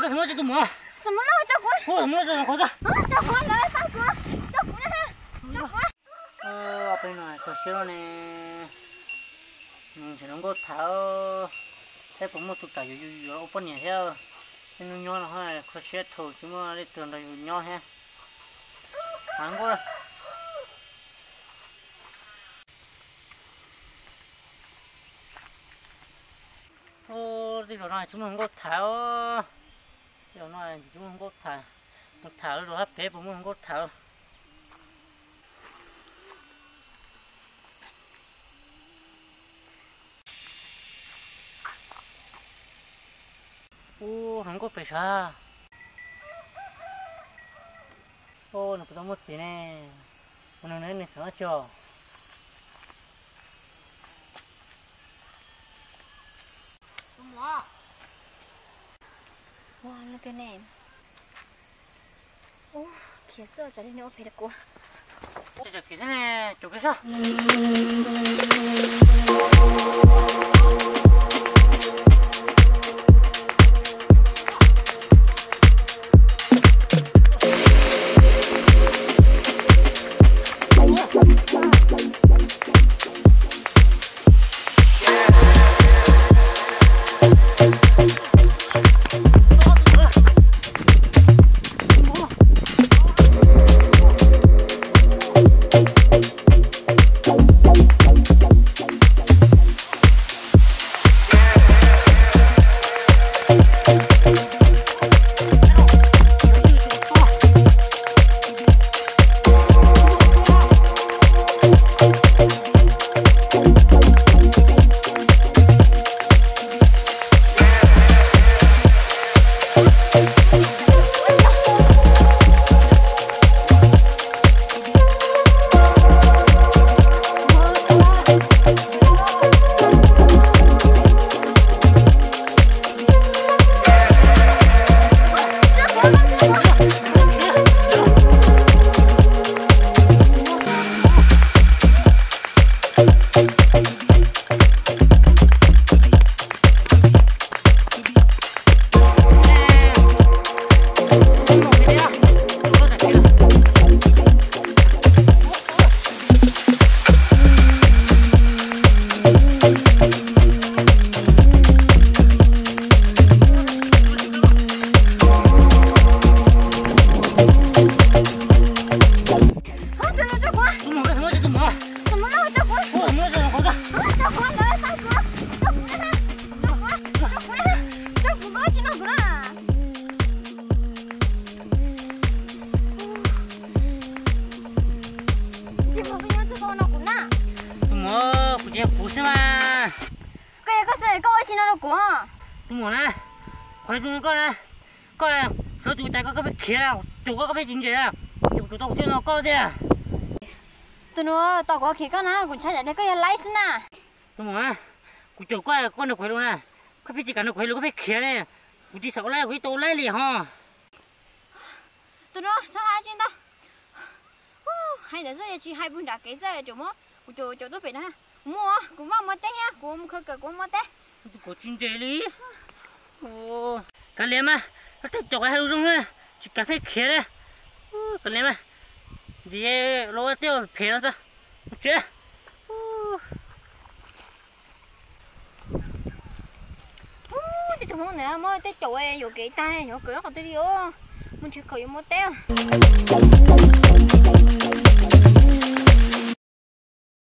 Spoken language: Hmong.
Koj xav muab coj tus muam. Xav muab los coj kuv. Ua xav muab los coj kuv tag. Coj kuv, lawv tau kuv. Coj kuv na. Coj kuv. Peb no kho siab ne. Nws ntshe hluas nkauj tham, saib puas muaj tus kam yuav yus yuav ua poj niam thiab. Tej hnub nyoog no kho siab thaum tsis muaj leej twg nrog yus nyob thiab. Hluas nkauj. Ub, tej zaum no tsis muaj hluas nkauj tham. Tej zaum no tsis muaj hluas nkauj tham. Mus tham lawv zos hab pem puas muaj hluas nkauj tham. Ub, hluas nkauj pem sav. Ub, nws puas tau muaj txiv ne? Ua nws ne, nws xeem dab tsi os? Ua, leej twg ne? Ub, khiav xwb, tsam li nws ua phem rau kuv. Khiav xwb ne, caum kiag saib. Tus muam, tus muam, tus muam. Tus muam, tus muam, tus muam. Tus muam, tus muam, tus muam. Tus muam, tus muam, tus muam. Tus muam, tus muam, tus muam. Tus muam, tus muam, tus muam. Tus muam, tus muam, tus muam. Tus muam, kuv tsis yog kuv xwb mas. Koj yog koj xwb, koj ua tsi no rau kuv? Tus muam na, qhov zoo koj na, koj sawv tus tas koj, koj pheej khiav, tus koj, koj pheej tsis ntse, ces kuv tus tau kuv thiaj no koj tiag. Tus nus, tos kuv khiav koj na, kuv ntshai tsam tias koj yog laib xwb na. Tus muam, kuv caum koj, koj nrog kuv hais lus na, koj pheej tsis kam nrog kuv hais lus, koj pheej khiav ne. Kuv tsis xav ua laib, kuv tsis tau ua laib li ho. Tus nus, txhob hais tsis ntau. Hais ntawd xwb, tsis hais puag nram kev xwb, tseem muab kuv caum caum tuaj pem na. Kuv mus, kuv vaj muaj teb thiab, kuv mus khaws kawm kuv muaj teb. Kuv tsis ntse li. Kav liam mas, tej caum hais lus zoo na, tsis kam pheej khiav li. Kav liam mas, ntxiv los ua tej phem no xwb. Mus tsev. Tej tug Hmoob ntawd muab tej caum yuam kev tag, yuav kawm qhov twg li os. Mus nrhiav kawm yuav muaj teb.